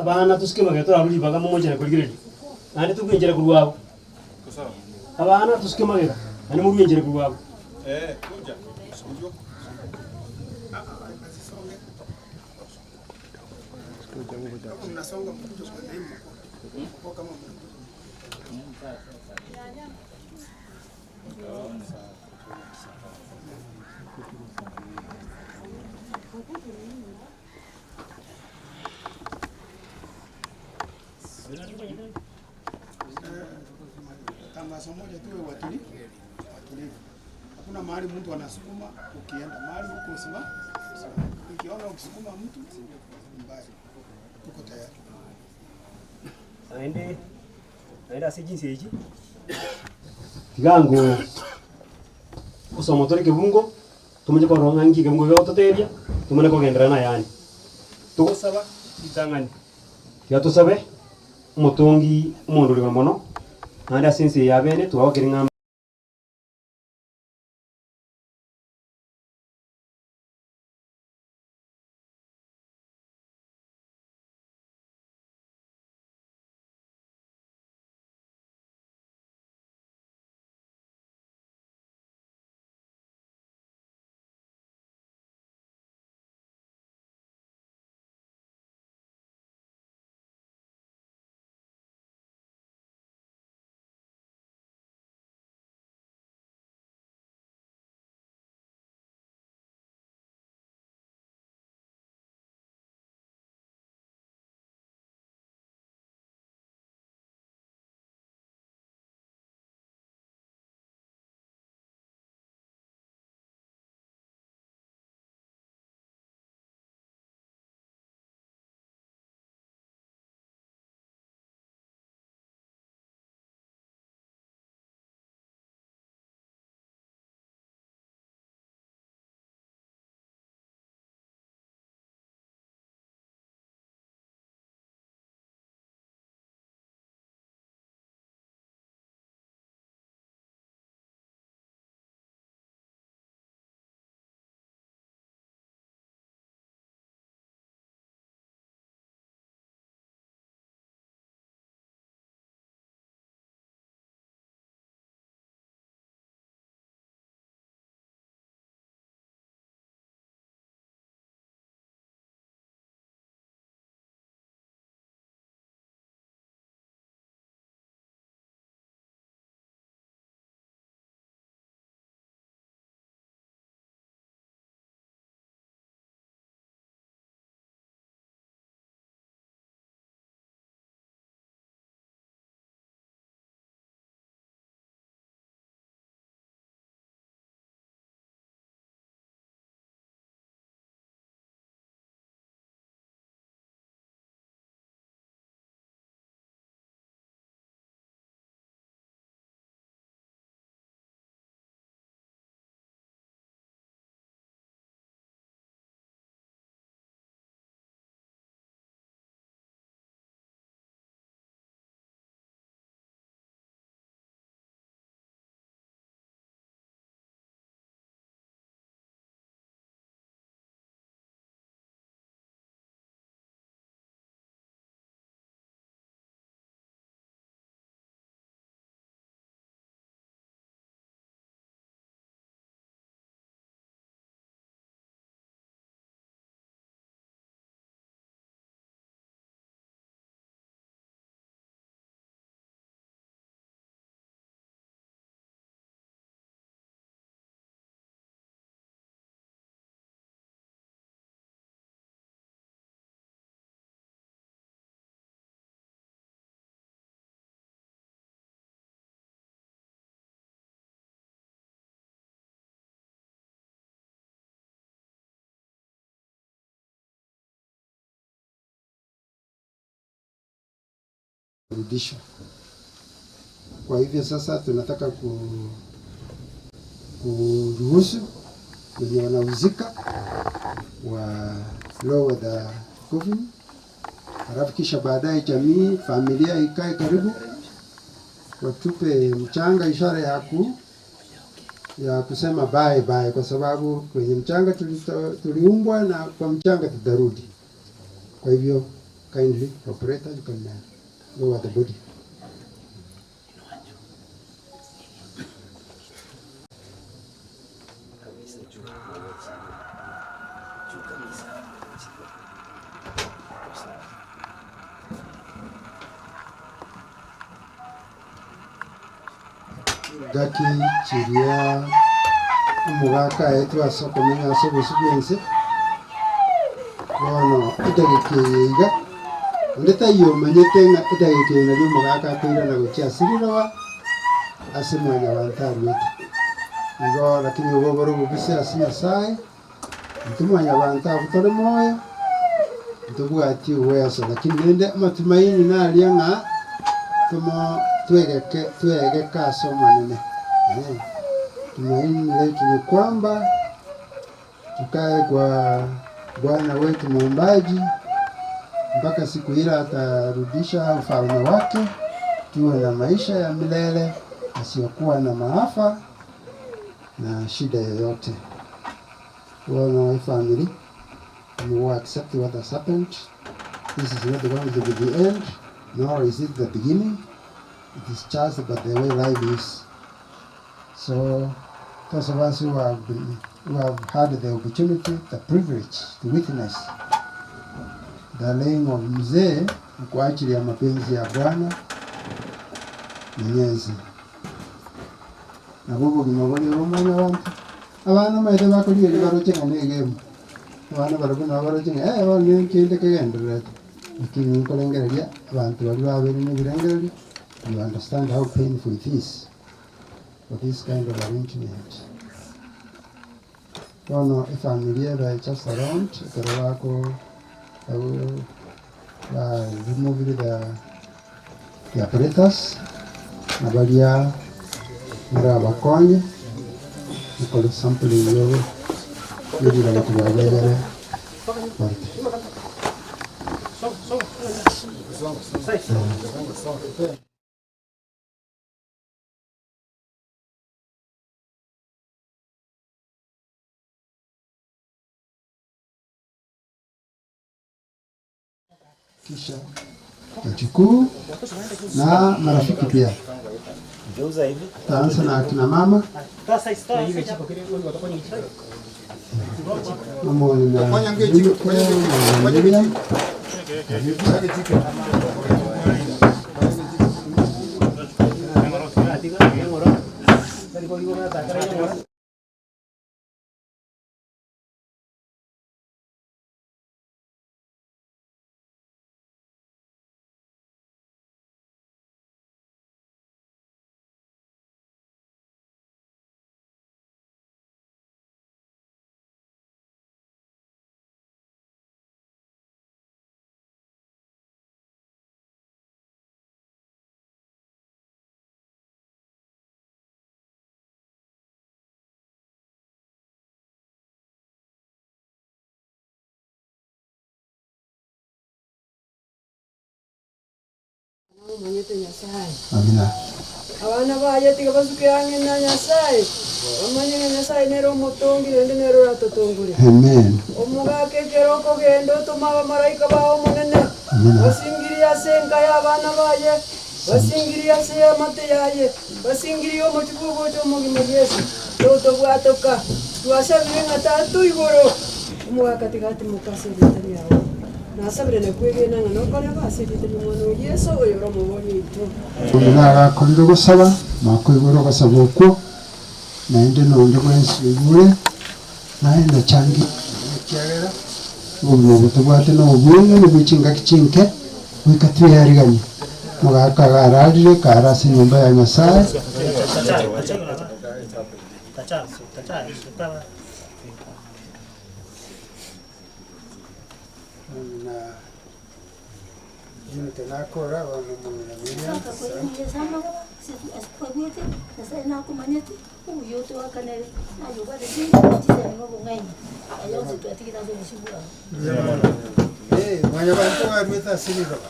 Abana tosuke magega torarwe ribaga momochane korigereria, naende torue enchera korwa agwo. Abana tosuke magega, naende morue enchera korwa agwo. Tangazo moja tuwe watuli watulivu. Hakuna mahali mtu anasukuma ukienda mahali huko usima. Ukiona ukisukuma mtu ni mbaya. Tuko tayari. Naende naende ase chinsa echi, tiga ngo gosoma tore ekebungo, Tomonye korora ng'a inki ekemungo gegototebia, tomanye kogenderera nayande. Togosaba ritang'ani, tiga tosabe omotongi omonto ore igoro mono, naende ase ense eye ya bene twagokire ng'a. Rudisha. Kwa hivyo sasa tunataka ku kuruhusu wenye wanahusika wa lower the coffin, halafu kisha baadaye jamii, familia ikae karibu, watupe mchanga, ishara ya ku ya kusema bye bye, kwa sababu kwenye mchanga tuliumbwa na kwa mchanga tutarudi. Kwa hivyo Kindly, operator, you can lower the body. Chingaki chiria omogaka aetwe ase okomenya ase obosio bw'ense, bono edageka eye iga, onde taiyo omanyete ng'a edageka eye nario omogaka akoirana gochia ase riroba ase mwanyabanto aruete. Igo lakini obo bore obobisa ase Nyasaye, intwe mwanyabanto abwo tore moyo, ntobwati uweso lakini rende amatumaini naria ng'a tomo twegeke twegeke ase Omonene eh. Tumaini letu ni kwamba tukae kwa Bwana wetu muumbaji mpaka siku ile atarudisha ufalme wake, tuwe na maisha ya milele yasiyokuwa na maafa na shida yoyote. Bono efamiri you accept what has happened. This is not going to be the end, nor is it the beginning. It is just but the way life is. So those of us who have been, who have had the opportunity, the privilege to witness the laying of mzee ni kwa ajili ya mapenzi ya Bwana Mwenyezi. Nabo obogima boria bomanye abanto, abana omanyete bakorigereria baroche ng'a na egemu, abana barabwo nabo baroche ng'a eh bono kende kegendererete, lakini nkorengereria abanto baria babeire na ebirengererio, you understand how painful it is for this kind of arrangement. Bono efamiri ebe just around ekero bako bago ba removed the the apparatus na baria barabakonye gokora sampling yo y'ebirogo kobabegere barute. Kisha wajukuu na marafiki pia. Taanza na akina mama mama na Mke na Miriam. Karibu. Omanyete Nyasae. Amina. Abana baye tiga basuke ang'e na Nyasae, bamanye ng'a Nyasae nere omotongi naende nere oratotongore. Amen. Omogaka ekero okogenda otome abamaraika bao Omonene, Amina. basingirie ase enka y'abana baye, basingirie ase eamate yaye, basingirie omochie bw'ogocha omogima Yeso, totobwatoka. Twasabire ng'a Tata o igoro, omogaka tiga atimoke ase erieta riao. Nasabire na kwegena ng'a nokore bo ase erieta ri'Omwana o Yeso, oyore Omobori oito. Onde nagakorire ogosaba, nakoigwera ogosaba okwo, naende nonde bwensi oigure, naye nachangie, ekiagera obogima obo tobwate nobweng'e bwe chingaki chinke, goika tweariganie. Mogaka iga ararire kare ase enyomba ya Nyasae. Na Jimmy nakora bono omong'ina Miriam. Eh, mwanyabanto baruete ase riroba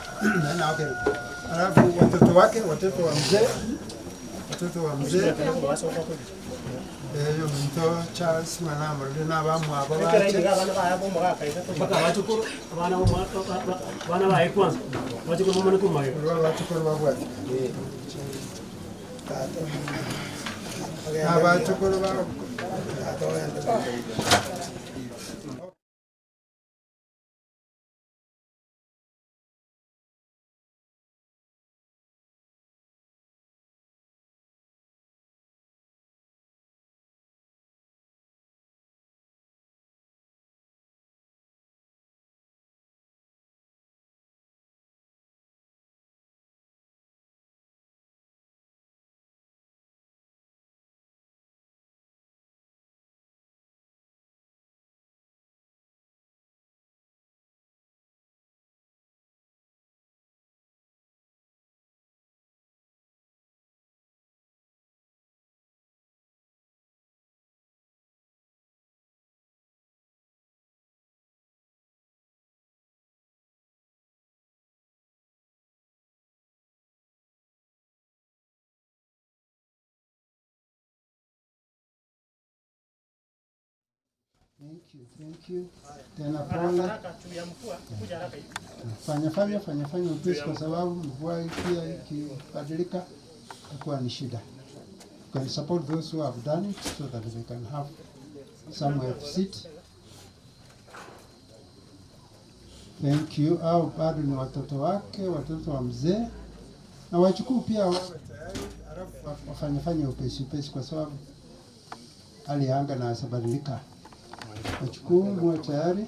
Alafu watoto wake, watoto wa mzee, watoto wa mzee. Ominto Charles ng'a namorore na abamwabo bache. Mpaka abachukuru, abana abana baye kwanza, abachukuru bamane komagega. Korwa abachukuru babwate. Na abachukuru ba. Thank you, thank you. Tena pole. Fanya fanya fanya fanya upesi kwa sababu mvua pia ikibadilika itakuwa ni shida. You can support those who have done it so that they can have somewhere to sit. Thank you. Au bado ni watoto wake, watoto wa mzee na wachukuu pia wawe tayari, halafu wafanye fanye upesi upesi kwa sababu hali ya anga inaweza. Wachukuu muwe tayari.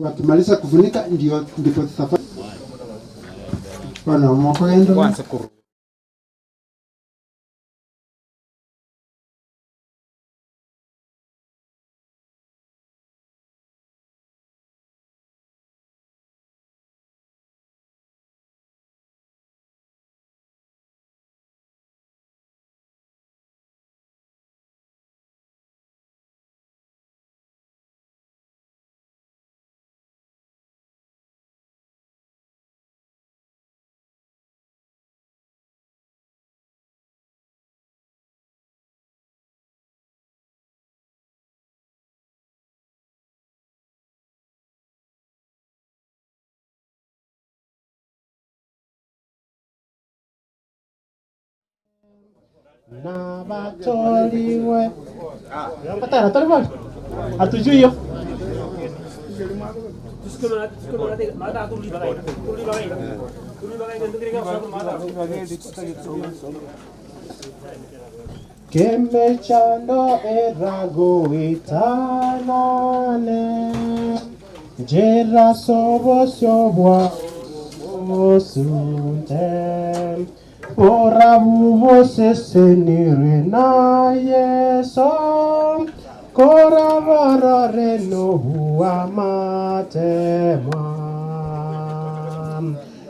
Wakimaliza kufunika ndio ndipo tutafanya. Bono mokogenda. Nabatoliwe. Patana, tole bwana. Hatujui hiyo. Kemechando eragoitanane Jera sobo sobwa osunte Ora bubo sesenire na Yeso Kora borore no huwa matemwa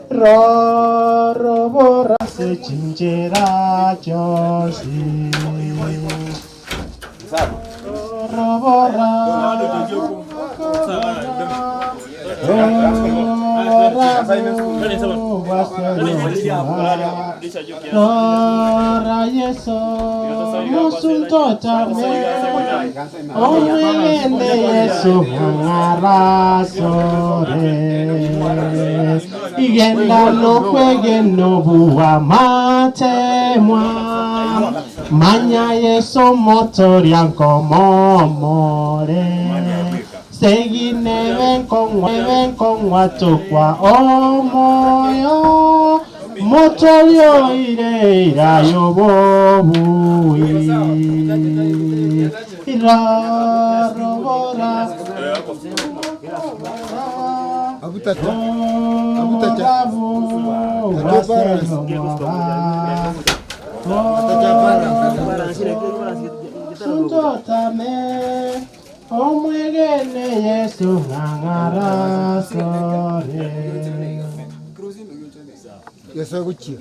Roro bora se chinchera chosi Roro bora Rora Yeso musunto chame Omwene Yesu mwarasore Igenda nokwegeno buwa matemwa Manya Yesu motoria nkomomore Segine benkongwa tukwa omoyo Motorio ire irayo bobui Irarobora Abutata. Abutata. Suntotame omwegene Yesu ng'ang'arasore. Yesu aguchia.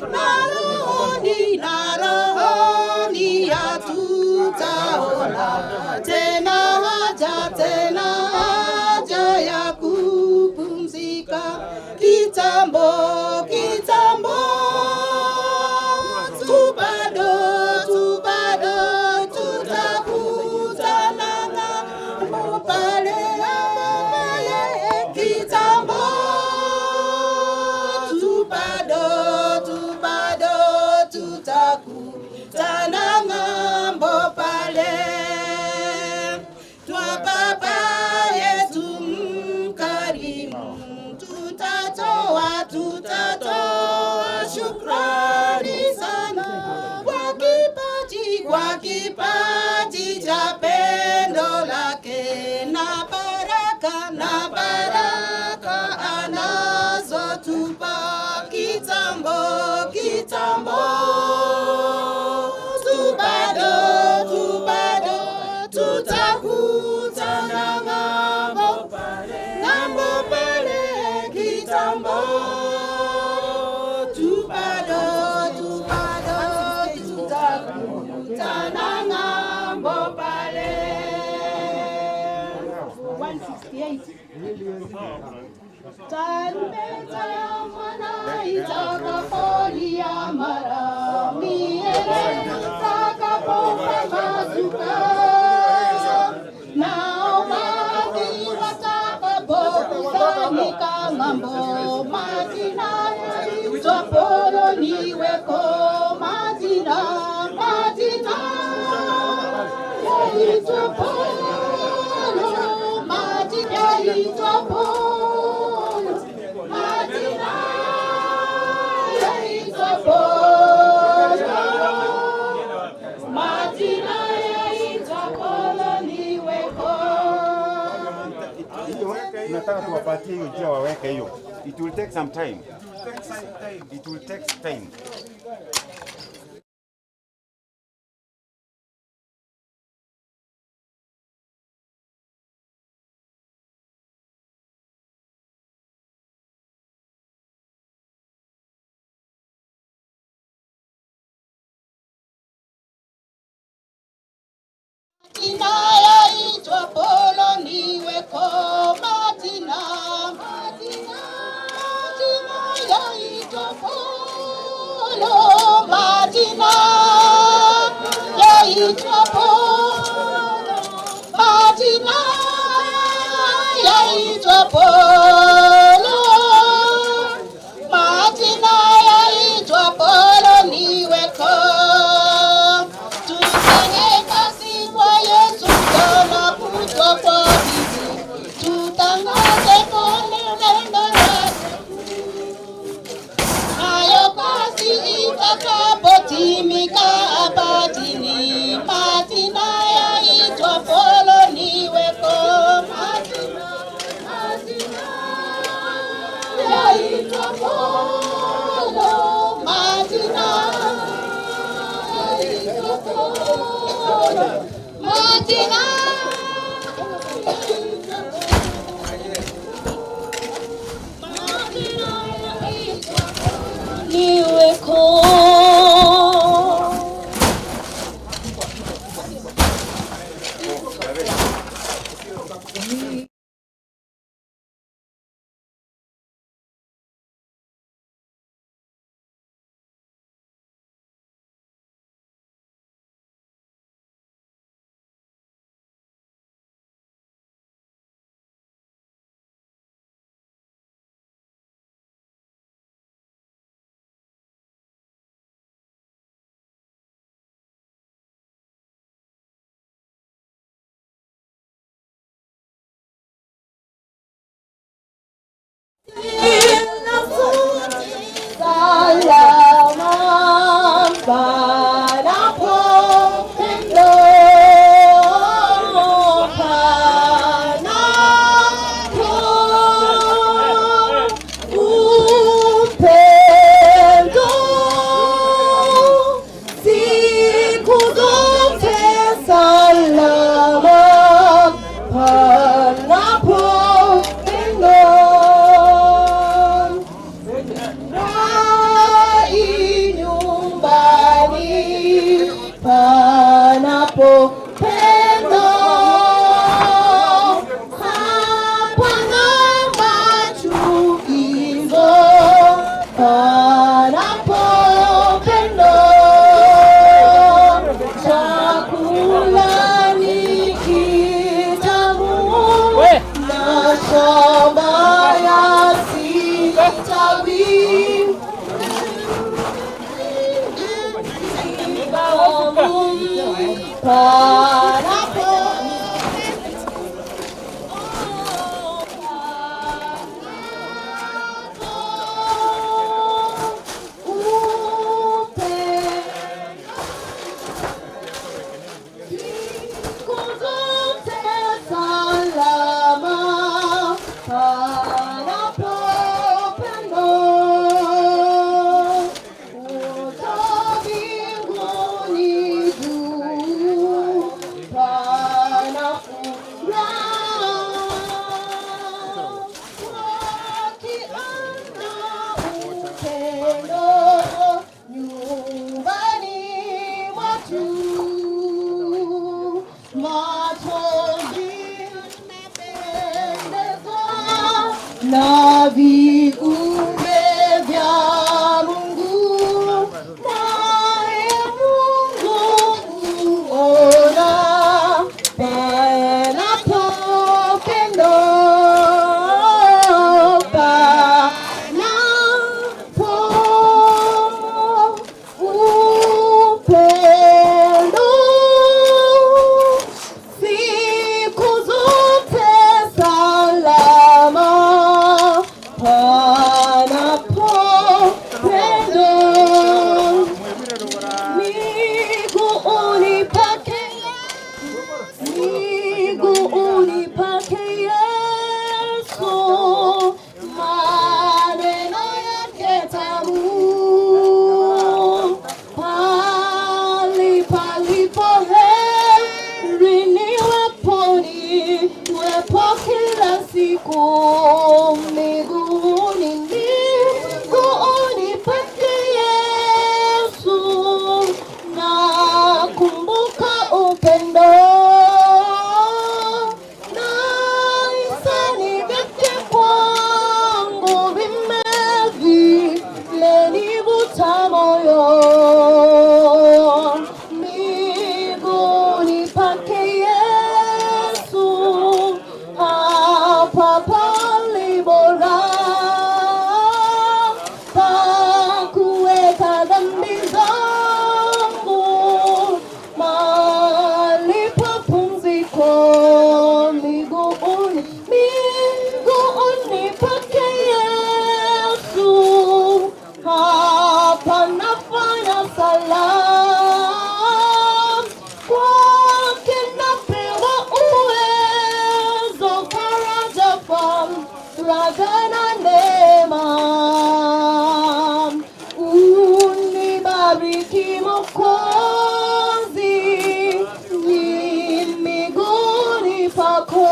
Na rohoni, na rohoni hatutaona tena haja, tena haja ya kupumzika. Kitambo, kitambo tu bado, tu bado tutakutana ng'ambo pale, ng'ambo pale. Kitambo tu bado, tu bado tutakutana ng'ambo pale. Twa Baba yetu mkarimu, tutatoa, tutatoa shukrani sana kwa kipaji, kwa kipaji cha pendo lake na baraka, na baraka anazotupa kitambo, kitambo tu bado, tu bado tutakutana ng'ambo pale, ng'ambo pale kitambo tu bado, tu bado tutakutana ng'ambo pale. 168. Tarumbeta ya mwana itakapolia mara milele itakapopambazuka, nao maadui watakapokusanyika ng'ambo, majina yaitwapo niweko, majina, majina yaitwapo, majina yaitwapo, majina yaitwapo, majina yaitwapo niweko. Tunataka tuwapatie hiyo njia waweke hiyo. It will take some time. It will take time. Majina yaitwa polo niweko, majina, majina, majina yaitwa polo, majina yaitwa polo, majina yaitwa polo, majina yaitwa polo niweko. Tufanye kazi kwa Yesu mchana kutwa kwa bidii, tutangaze pole neno lake. Nayo kazi itakapotimika hapa chini, majina yaitwa polo niweko, majina, majina yaitwa polo, majina yaitwa polo, majina niweko. Panapo Siku zote salama panapo pendo uta mbinguni juu pana furaha wakiona upendo nyumbani mwetu machozi mependezwa na viumbe vya Mungu, naye Mungu huona panapo pendo, panapo upendo siku zote salama panapo pendo miguuni pake miguuni pake Yesu maneno yake tamu pali palipo heri niwepo niwepo kila siku miguuni miguuni pake Yesu nakumbuka upendo na hisani vyake kwangu vimenivuta moyo miguuni pake Yesu hapa pali bora pa kuweka dhambi zangu mahali pa pumziko miguuni miguuni pake Yesu hapa nafanya salam kwake napewa uwezo faraja faraja na neema unibariki Mwokozi ni miguuni pako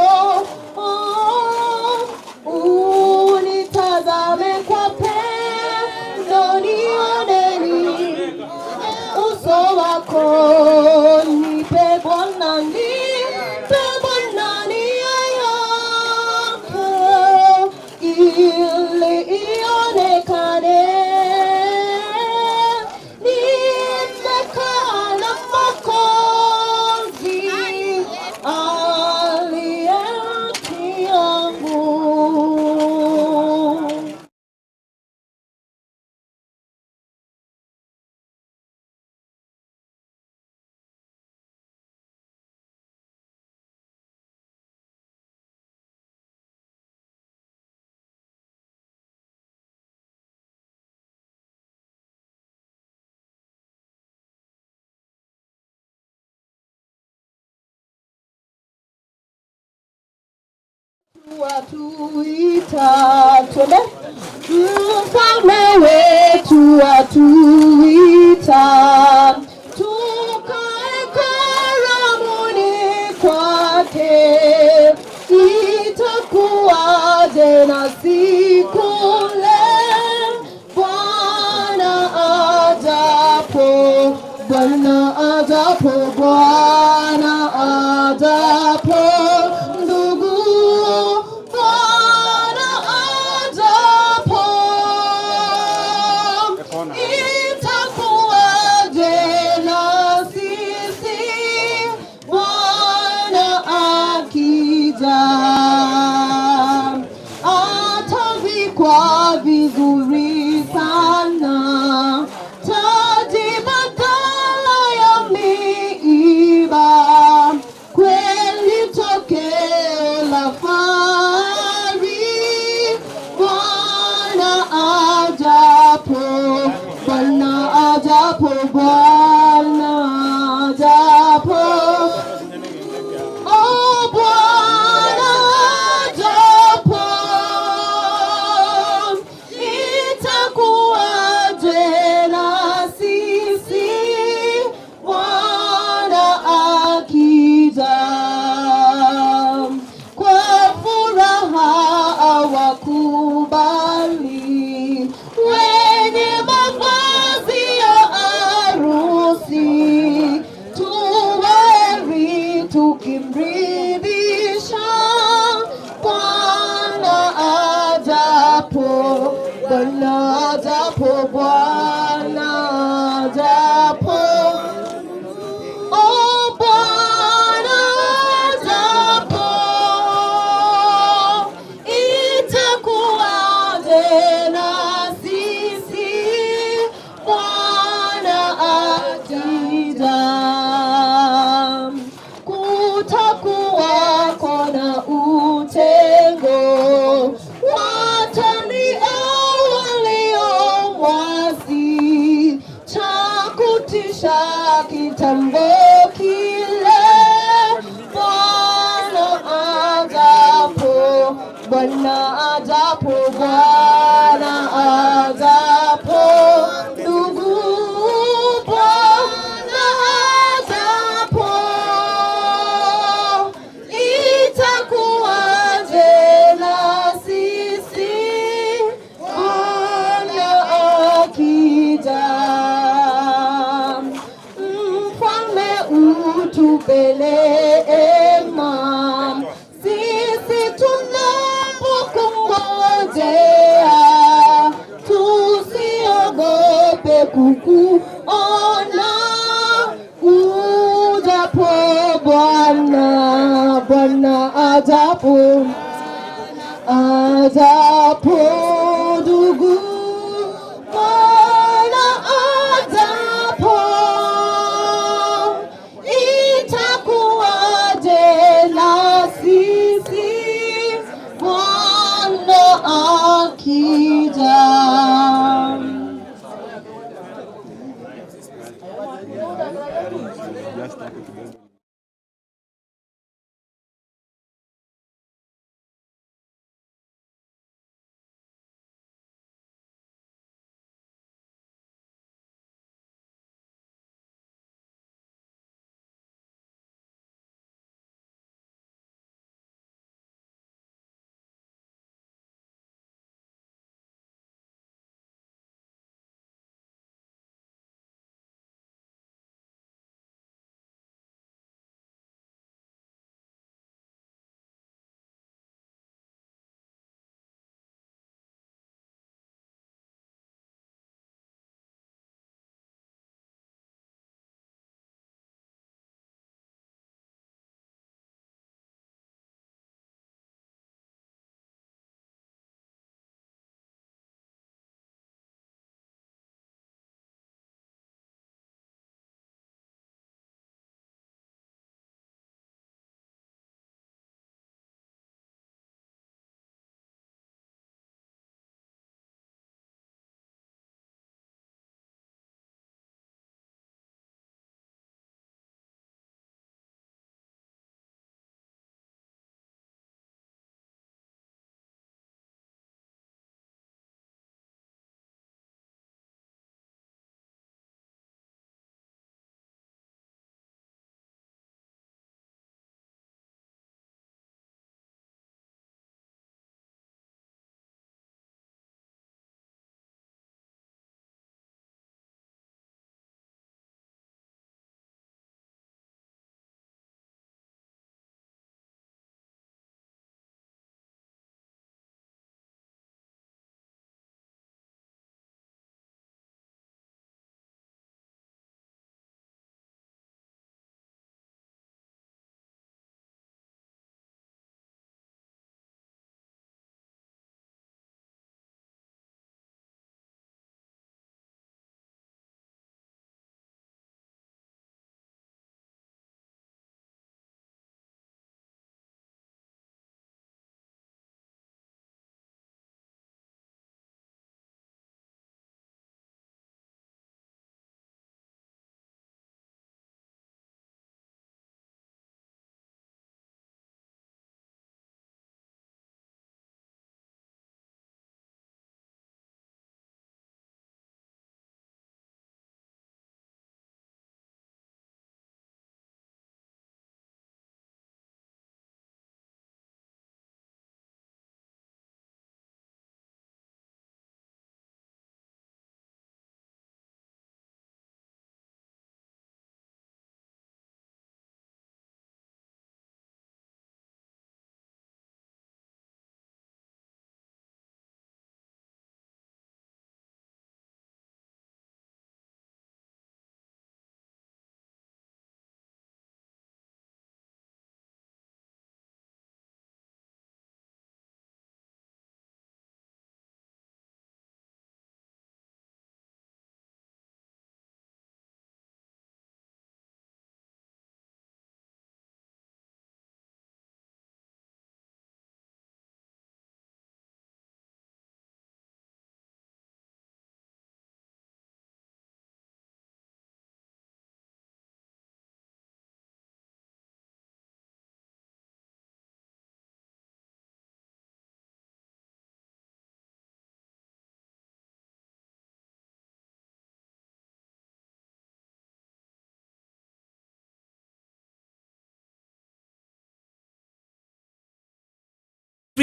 unitazame kwa pendo nioneni uso wako nipe Bwana nipe Bwana nia yako ili ionekane nimekaa na Mwokozi aliye haki yangu. Watuita twende, mfalme wetu watuita, tukae karamuni kwake, itakuwaje na siku le Bwana ajapo, Bwana ajapo, Bwana ajapo, ndugu Bwana ajapo, itakuwaje na sisi Bwana akija? Atavikwa vizuri sana, taji badala ya miiba. Bwana ajapo, Bwana ajapo, oh Bwana ajapo, itakuwaje na sisi Bwana akija? Kutakuwako na utengo, watani waliomwasi, cha kutisha kitambo kile Bwana ajapo, Bwana ajapo, Bwana ajapo, ndugu, Bwana ajapo, itakuwaje na sisi Bwana akija? Mfalme utupe neema, sisi tunapokungojea, tusiogope kukuona ujapo Bwana, Bwana ajapo, ajapo ndugu, Bwana ajapo, itakuwaje na sisi Bwana akija?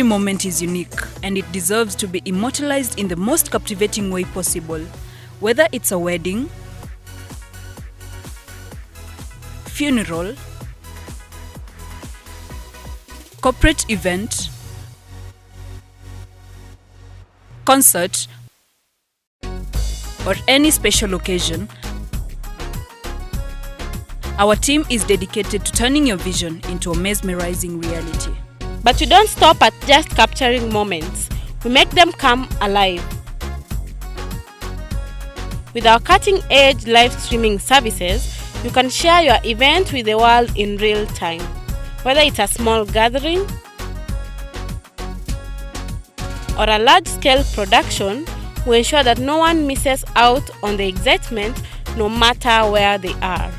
every moment is unique and it deserves to be immortalized in the most captivating way possible. Whether it's a wedding, funeral, corporate event, concert, or any special occasion, our team is dedicated to turning your vision into a mesmerizing reality. But we don't stop at just capturing moments, we make them come alive. With our cutting edge live streaming services, you can share your event with the world in real time. Whether it's a small gathering or a large scale production, we ensure that no one misses out on the excitement no matter where they are.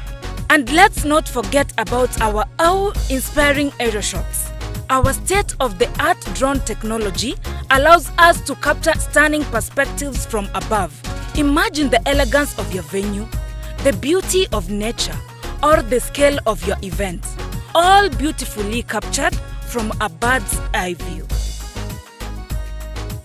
And let's not forget about our awe-inspiring aerial shots. Our state-of-the-art drone technology allows us to capture stunning perspectives from above. Imagine the elegance of your venue, the beauty of nature, or the scale of your event, all beautifully captured from a bird's eye view.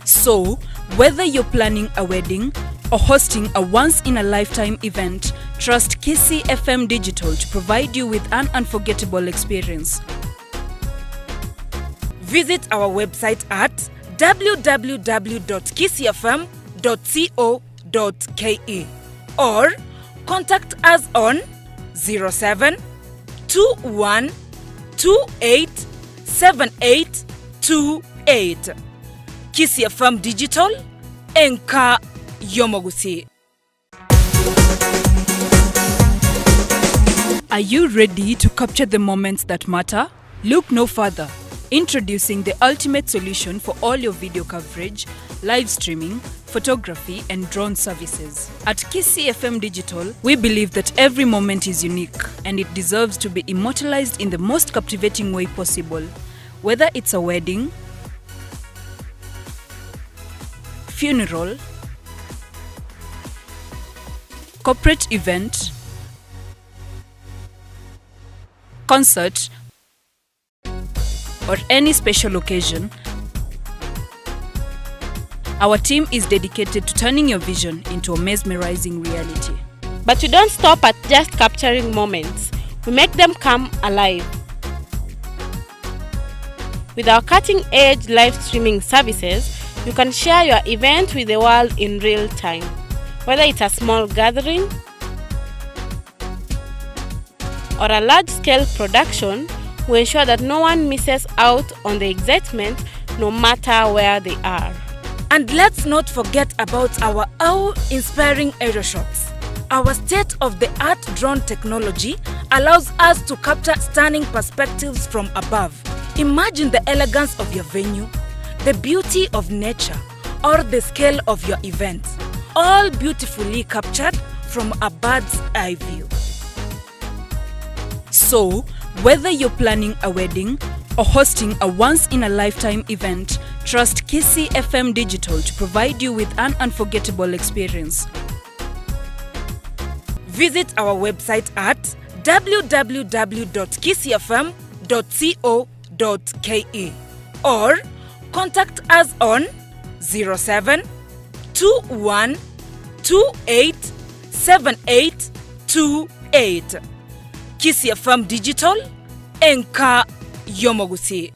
So, whether you're planning a wedding or hosting a once in a lifetime event, trust Kisii FM Digital to provide you with an unforgettable experience. Visit our website at www.kisiifm.co.ke or contact us on 07 21 28 7828. Kisii FM Digital, Enka Yomogusi. Are you ready to capture the moments that matter? Look no further. Introducing the ultimate solution for all your video coverage, live streaming, photography, and drone services. At Kisii FM Digital, we believe that every moment is unique and it deserves to be immortalized in the most captivating way possible. Whether it's a wedding, funeral, corporate event, concert, or any special occasion, our team is dedicated to turning your vision into a mesmerizing reality. But we don't stop at just capturing moments, we make them come alive. With our cutting edge live streaming services, you can share your event with the world in real time. Whether it's a small gathering or a large scale production, we ensure that no one misses out on the excitement no matter where they are. And let's not forget about our awe-inspiring aerial shots. Our state-of-the-art drone technology allows us to capture stunning perspectives from above. Imagine the elegance of your venue, the beauty of nature, or the scale of your event, all beautifully captured from a bird's eye view. So, whether you're planning a wedding or hosting a once in a lifetime event, trust Kisii FM Digital to provide you with an unforgettable experience. Visit our website at www.kisiifm.co.ke or contact us on 07 21 28 7828. Kisii FM Digital, Enka Yomogusi.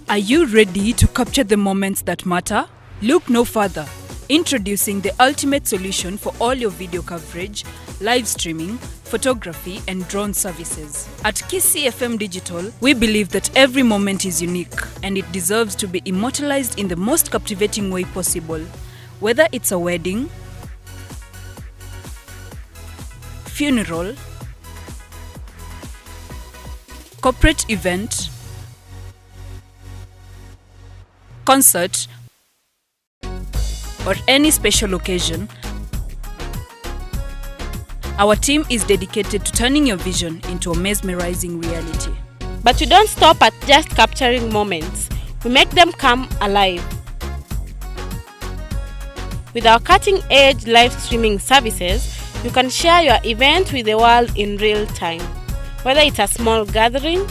Are you ready to capture the moments that matter? Look no further. Introducing the ultimate solution for all your video coverage, live streaming, photography, and drone services. At Kisii FM Digital, we believe that every moment is unique and it deserves to be immortalized in the most captivating way possible. Whether it's a wedding, funeral, corporate event, concert, or any special occasion, our team is dedicated to turning your vision into a mesmerizing reality. But we don't stop at just capturing moments, we make them come alive. With our cutting edge live streaming services, you can share your event with the world in real time. Whether it's a small gathering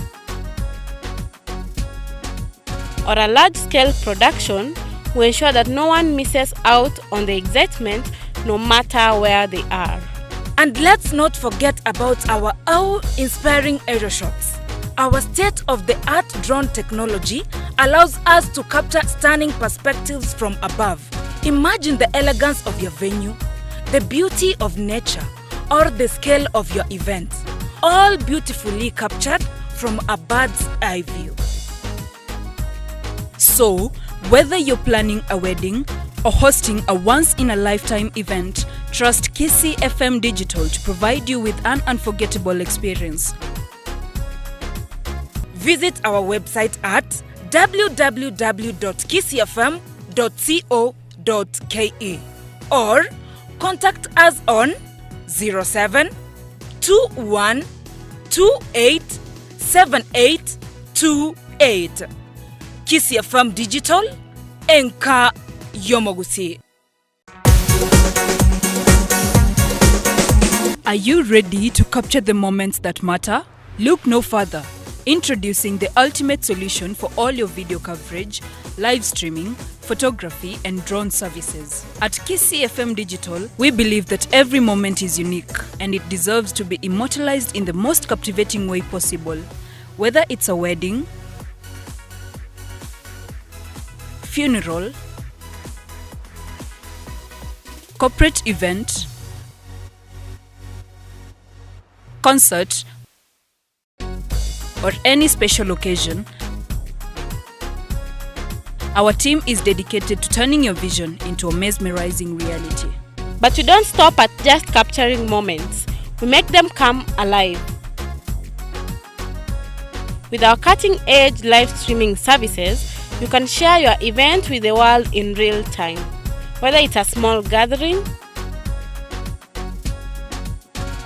or a large scale production, we ensure that no one misses out on the excitement no matter where they are. And let's not forget about our awe inspiring aerial shots. Our state of the art drone technology allows us to capture stunning perspectives from above. Imagine the elegance of your venue, the beauty of nature, or the scale of your event, all beautifully captured from a bird's eye view. So, whether you're planning a wedding or hosting a once in a lifetime event, trust Kisi FM Digital to provide you with an unforgettable experience. Visit our website at www.kisifm.co.ke or contact us on 07 21 28 78 28. Kisii FM Digital, Enka Yomogusi. Are you ready to capture the moments that matter? Look no further. Introducing the ultimate solution for all your video coverage, live streaming, photography, and drone services. At KCFM Digital, we believe that every moment is unique and it deserves to be immortalized in the most captivating way possible. Whether it's a wedding, funeral, corporate event, concert, or any special occasion, our team is dedicated to turning your vision into a mesmerizing reality. But we don't stop at just capturing moments, we make them come alive. With our cutting edge live streaming services, you can share your event with the world in real time. Whether it's a small gathering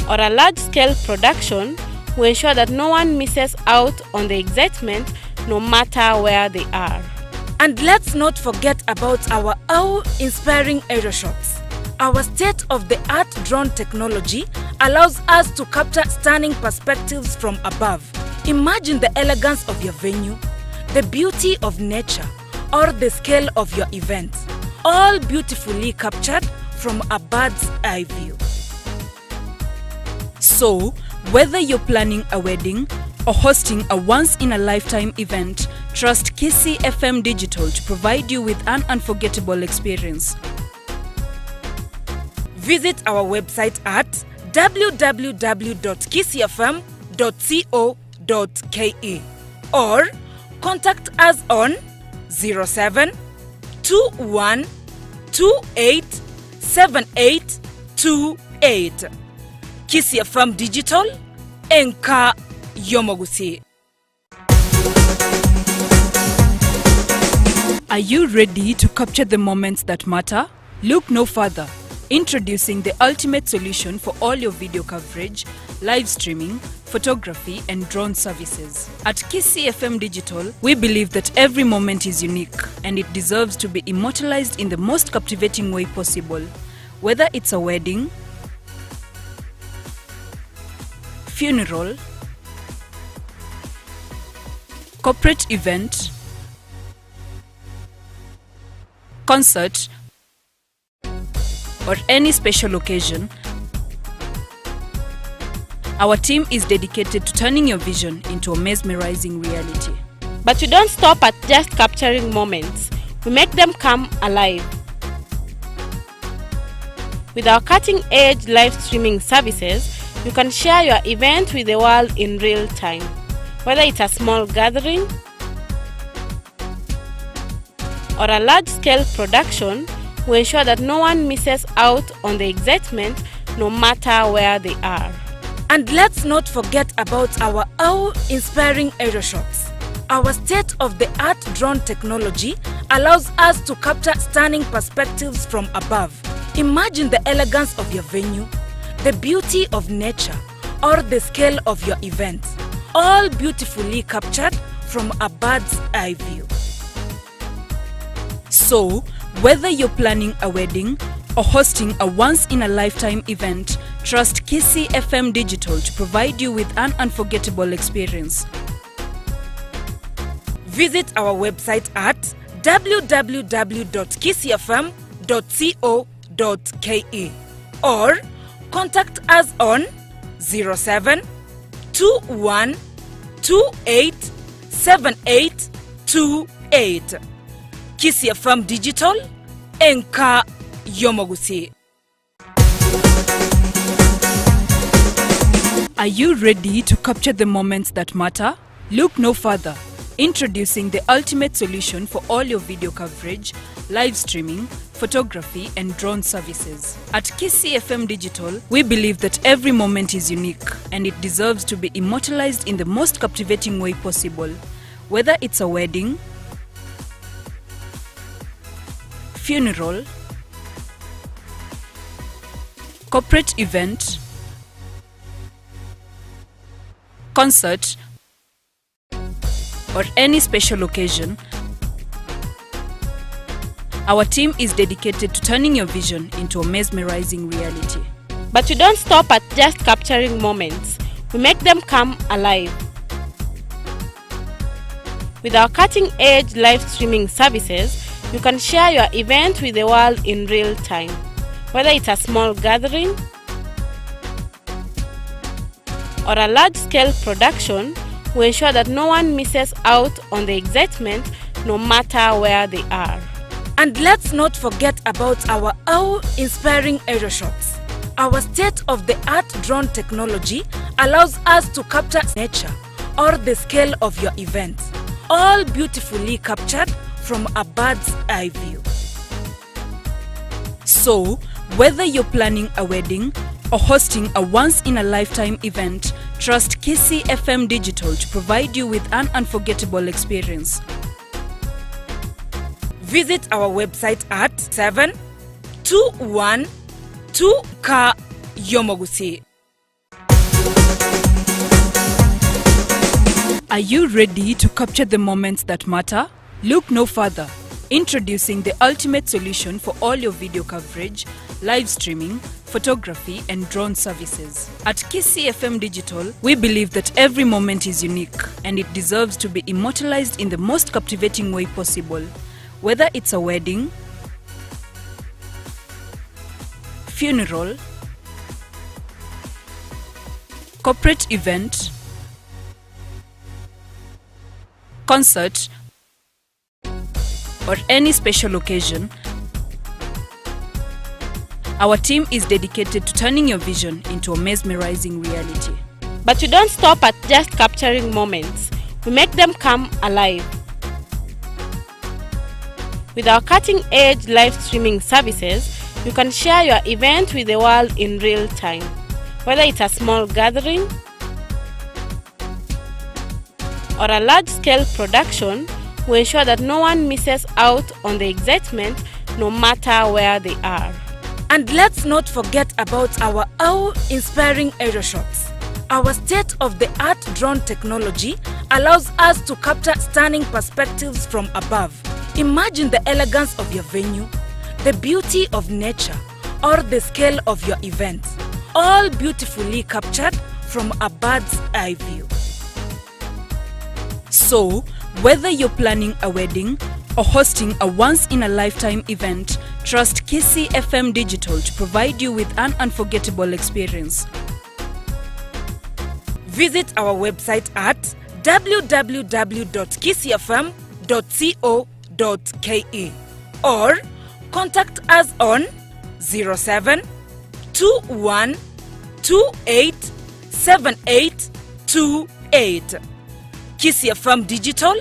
or a large scale production, we ensure that no one misses out on the excitement no matter where they are. And let's not forget about our awe inspiring aerial shots. Our state of the art drone technology allows us to capture stunning perspectives from above. Imagine the elegance of your venue, the beauty of nature, or the scale of your event, all beautifully captured from a bird's eye view. So, whether you're planning a wedding or hosting a once in a lifetime event, trust Kisi FM Digital to provide you with an unforgettable experience. Visit our website at www.kisifm.co.ke or contact us on 07 21 28 78 28. Kisii FM Digital, Enka Yomogusi. Are you ready to capture the moments that matter? Look no further. Introducing the ultimate solution for all your video coverage, live streaming, photography, and drone services. At KCFM Digital, we believe that every moment is unique and it deserves to be immortalized in the most captivating way possible. Whether it's a wedding, funeral, corporate event, concert, or any special occasion, our team is dedicated to turning your vision into a mesmerizing reality. But we don't stop at just capturing moments, we make them come alive. With our cutting edge live streaming services, you can share your event with the world in real time. Whether it's a small gathering or a large scale production, we ensure that no one misses out on the excitement no matter where they are. And let's not forget about our awe inspiring aerial shots. Our state of the art drone technology allows us to capture stunning perspectives from above. Imagine the elegance of your venue, the beauty of nature, or the scale of your event, all beautifully captured from a bird's eye view. So, whether you're planning a wedding or hosting a once in a lifetime event, trust Kisi FM Digital to provide you with an unforgettable experience. Visit our website at www.kisiafm.co.ke or contact us on 07 21 28 78 28. Kisii FM Digital, enka y'omogusii. Are you ready to capture the moments that matter? Look no further. Introducing the ultimate solution for all your video coverage, live streaming, photography, and drone services. At Kisii FM Digital, we believe that every moment is unique and it deserves to be immortalized in the most captivating way possible. Whether it's a wedding, funeral, corporate event, concert, or any special occasion, our team is dedicated to turning your vision into a mesmerizing reality. But we don't stop at just capturing moments, we make them come alive. With our cutting edge live streaming services, you can share your event with the world in real time. Whether it's a small gathering or a large scale production, we ensure that no one misses out on the excitement no matter where they are. And let's not forget about our awe-inspiring aerial shots. Our state-of-the-art drone technology allows us to capture nature or the scale of your event, all beautifully captured from a bird's eye view. So, whether you're planning a wedding or hosting a once in a lifetime event, trust Kisii FM Digital to provide you with an unforgettable experience. Visit our website at 7212 ka Yomogusi. Are you ready to capture the moments that matter? Look no further. Introducing the ultimate solution for all your video coverage, live streaming, photography, and drone services. At Kisii FM Digital, we believe that every moment is unique and it deserves to be immortalized in the most captivating way possible. Whether it's a wedding, funeral, corporate event, concert, or any special occasion, our team is dedicated to turning your vision into a mesmerizing reality. But we don't stop at just capturing moments, we make them come alive. With our cutting edge live streaming services, you can share your event with the world in real time. Whether it's a small gathering or a large scale production, we ensure that no one misses out on the excitement no matter where they are. And let's not forget about our awe-inspiring aerial shots. Our state-of-the-art drone technology allows us to capture stunning perspectives from above. Imagine the elegance of your venue, the beauty of nature, or the scale of your event, all beautifully captured from a bird's eye view. So, whether you're planning a wedding or hosting a once in a lifetime event, trust Kisii FM Digital to provide you with an unforgettable experience. Visit our website at www.kisiafm.co.ke or contact us on 07 21 28 78 28. Kisii FM Digital,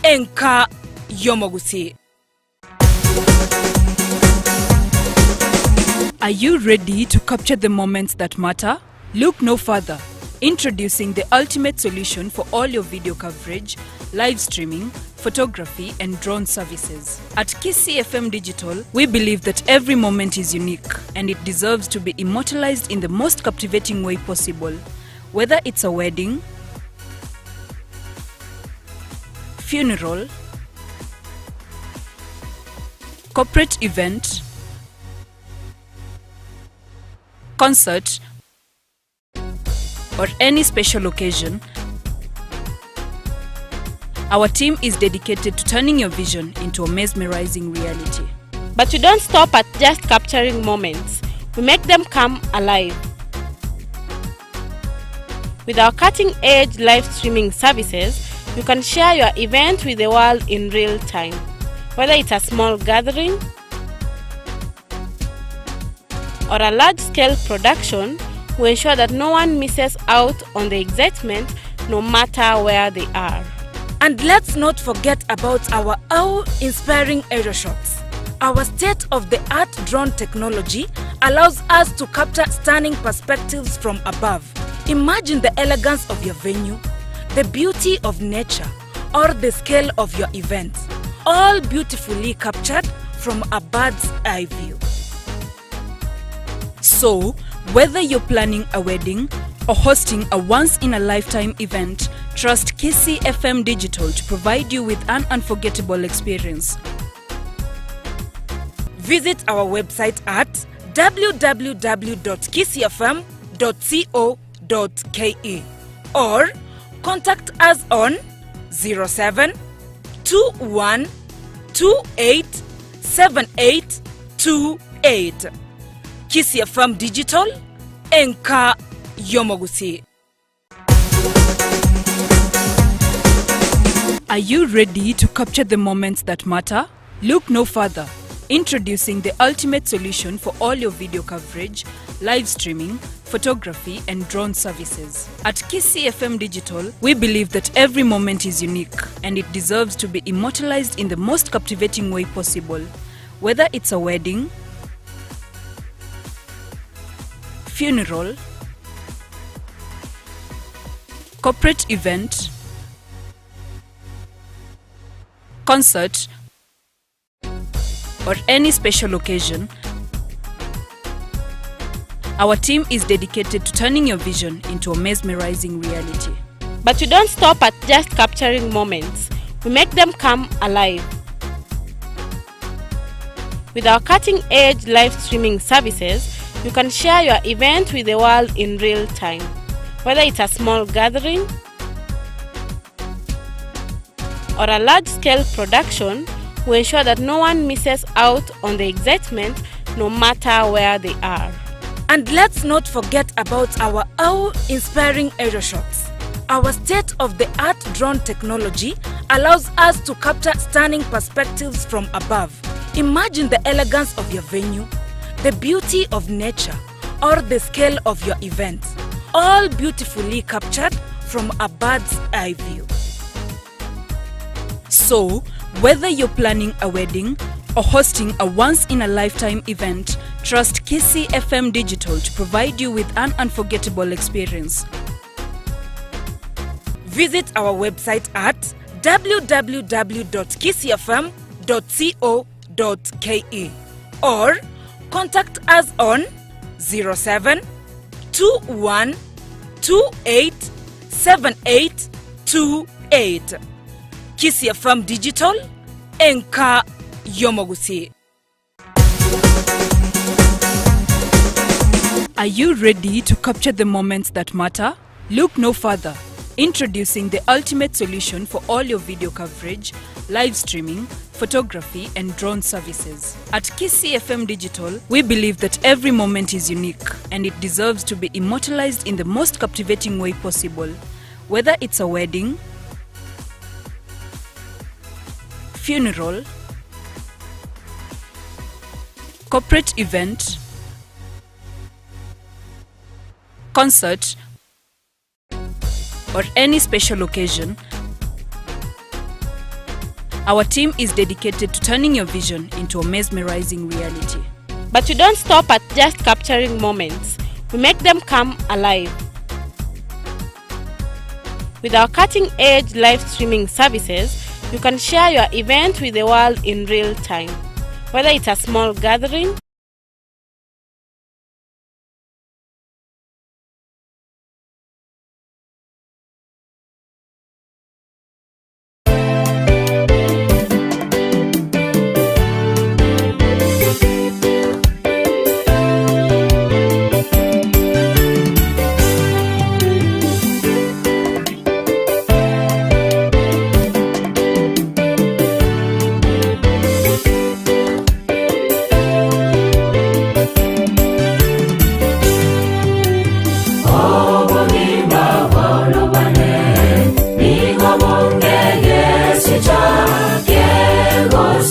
Enka Yomogusi. Are you ready to capture the moments that matter? Look no further. Introducing the ultimate solution for all your video coverage, live streaming, photography, and drone services. At Kisii FM Digital, we believe that every moment is unique and it deserves to be immortalized in the most captivating way possible. Whether it's a wedding, funeral, corporate event, concert, or any special occasion, Our team is dedicated to turning your vision into a mesmerizing reality. But we don't stop at just capturing moments, we make them come alive. With our cutting edge live streaming services, you can share your event with the world in real time. Whether it's a small gathering or a large scale production, we ensure that no one misses out on the excitement no matter where they are. And let's not forget about our awe inspiring aerial shots. Our state of the art drone technology allows us to capture stunning perspectives from above. Imagine the elegance of your venue, the beauty of nature, or the scale of your event, all beautifully captured from a bird's eye view. So, whether you're planning a wedding or hosting a once in a lifetime event, trust KCFM Digital to provide you with an unforgettable experience. Visit our website at www.kcfm.co.ke or contact us on 07 21 28 7828. Kisii FM Digital, enka yomogusi. Are you ready to capture the moments that matter? Look no further. Introducing the ultimate solution for all your video coverage, live streaming, photography, and drone services. At KCFM Digital, we believe that every moment is unique and it deserves to be immortalized in the most captivating way possible. Whether it's a wedding, funeral, corporate event, concert, or any special occasion, our team is dedicated to turning your vision into a mesmerizing reality. But we don't stop at just capturing moments, we make them come alive. With our cutting edge live streaming services, you can share your event with the world in real time. Whether it's a small gathering or a large scale production, we ensure that no one misses out on the excitement no matter where they are. And let's not forget about our awe inspiring aerial shots. Our state of the art drone technology allows us to capture stunning perspectives from above. Imagine the elegance of your venue, the beauty of nature, or the scale of your event, all beautifully captured from a bird's eye view. So, whether you're planning a wedding or hosting a once in a lifetime event, trust KCFM Digital to provide you with an unforgettable experience. Visit our website at www.kcfm.co.ke or contact us on 07 21 28 7828. KCFM Digital, Enka Yomogusi. Are you ready to capture the moments that matter? Look no further. Introducing the ultimate solution for all your video coverage, live streaming, photography, and drone services. At KCFM Digital, we believe that every moment is unique and it deserves to be immortalized in the most captivating way possible. Whether it's a wedding, funeral, corporate event, concert, or any special occasion, our team is dedicated to turning your vision into a mesmerizing reality. But we don't stop at just capturing moments, we make them come alive. With our cutting edge live streaming services, you can share your event with the world in real time. Whether it's a small gathering,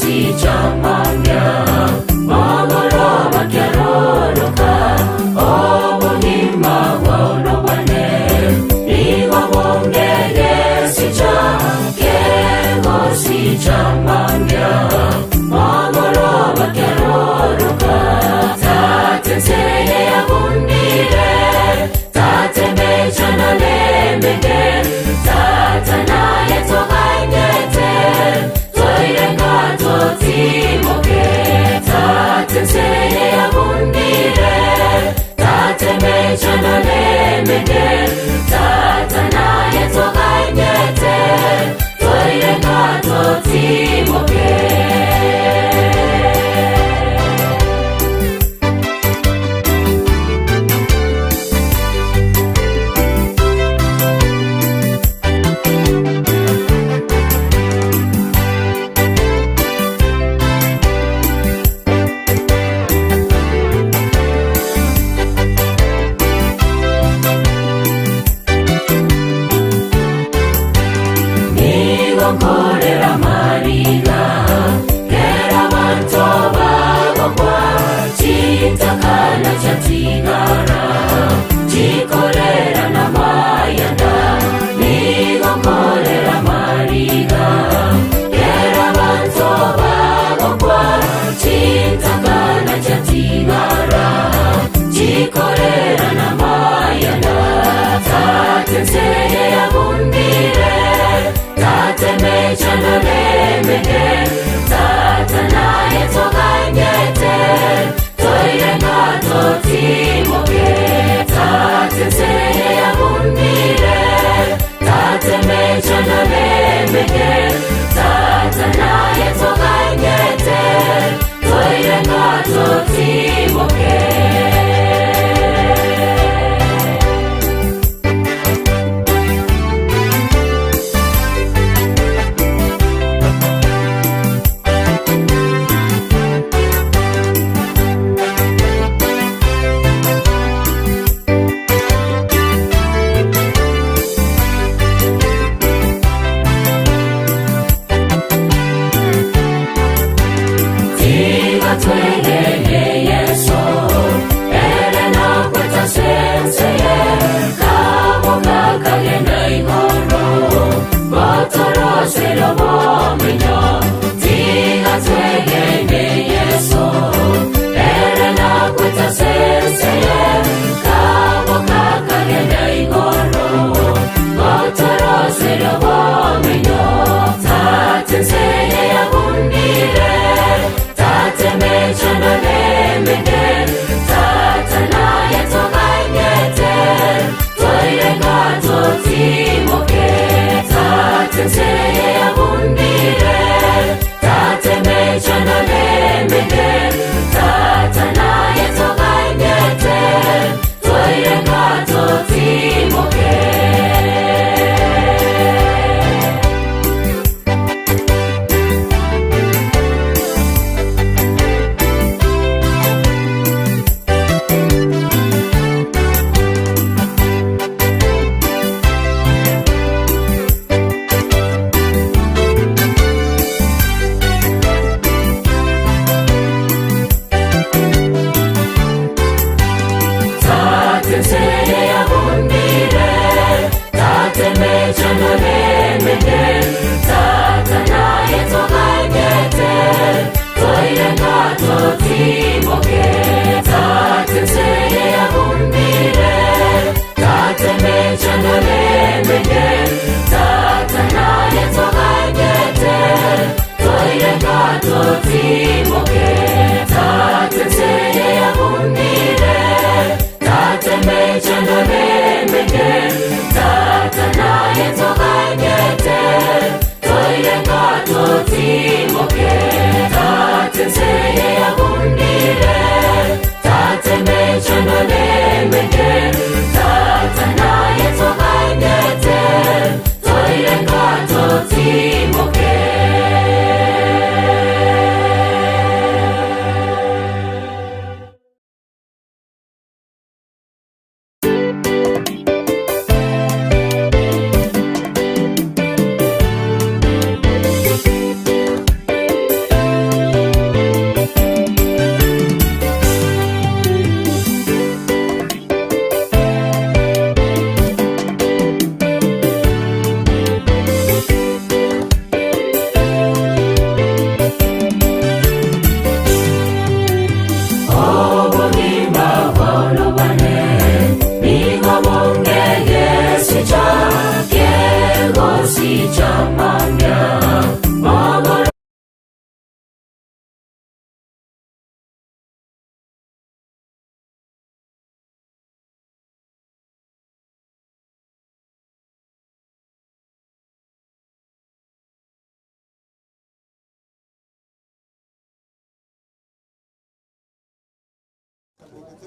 Totimoke.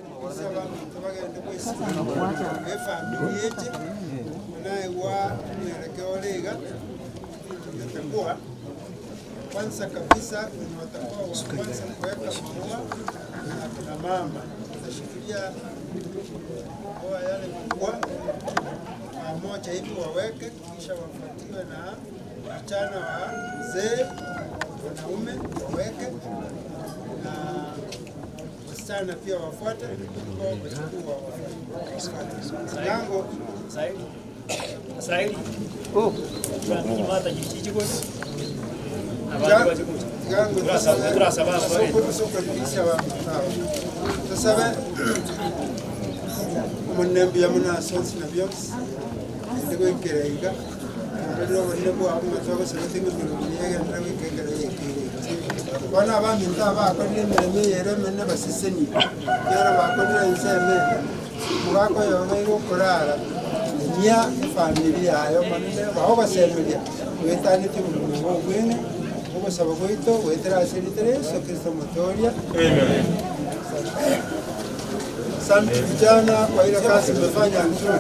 Torikisia abaminto bagende bwesibia efamiri eche, naegwa omwerekeo ore iga, etakuwa kwanza kabisa wenye watakuwa wa kwanza kuweka maua na kina mama watashikilia maua yale maua pamoja hivi waweke, kisha wafuatiwe na vijana wa mzee wanaume waweke na wasichana pia wafuate, kwa wachukuu wafuate. Yango tusabe omunembi yamunaso na byonsi ndigwikira iga ndiro obonene bwabo ng'a twagosabete ng'a emeremo yegendera goika ekero yaikire iga. Bono abaminto aba bakorire emeremo eyere emenene basesenie, ekiagera bakorire ense eme ende, omogaka oyomo iga okorara enyia efamiri yaye omonene bagogosemeria goetanetie obogima bwa obwene, ogosaba gwaito goetera ase erieta ria Yeso Kristo omotoria. Asante vijana kwa ile kazi mmefanya nzuri.